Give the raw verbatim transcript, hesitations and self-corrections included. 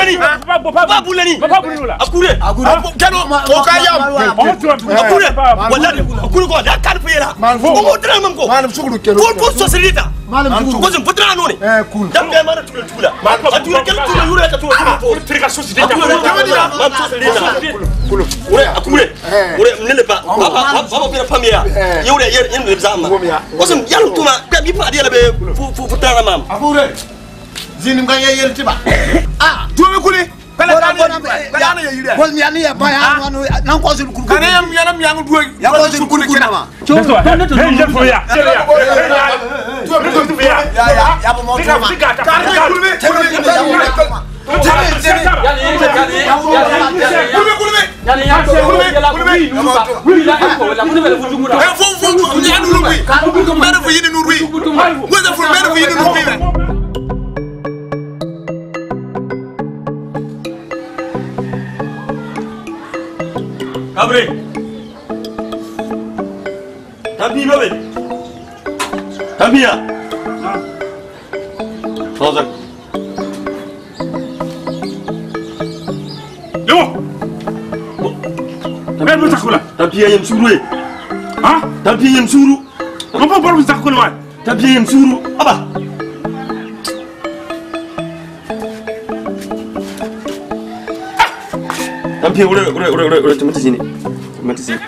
bulani. Ba bulani. Ba bulani la. A kure. A kure. Keno, o ka yam. A kure. Wallahi, a kure ko, da kan fera. Ko mo tana mam ko. Malam sugulu keno. Ko, ko sosirita. Malam sugulu. Ko zin putra noni. Eh, kul. Dam be mana tula tula. A tula kala tula yura ka tula tula. Tirka sosirita. A kure. Kama dina. Mam sosirita. Kulu. Kulu. Ure, a kure. Ure, ne le ba. Ba, ba, ba, ba, ba, famille. Yure, yure, yure, zama. Ko zin, yalla tuma, ka bi fa diya be fu, fu, fu tana mam. A kure. Zini mga yeyel tiba. Ah, tuwe kuli. Kala kani ya, kala kani ya yire. Bol mi ani ya ba ya, wanu, nan ko zulu kulu. Kani ya, ya na mi ya ngu duwe. Ya ko zulu kulu kulu ma. Hey, ya fo ya. Tuwe kulu ya. Ya, ya, ya bo mo tuwe ma. Kani kulu me, kulu me, kulu me. Kulu me, kulu me. Abre. Tampi babe. Tampi ya. Tozak. Yo. Tampi ya yem suru e. Ha? Tampi ya yem suru. Ko bo bor bisa ko wa. Tampi ya yem suru. Aba. Tampi ya ure ure ure ure ure tumati sini. Tumati sini.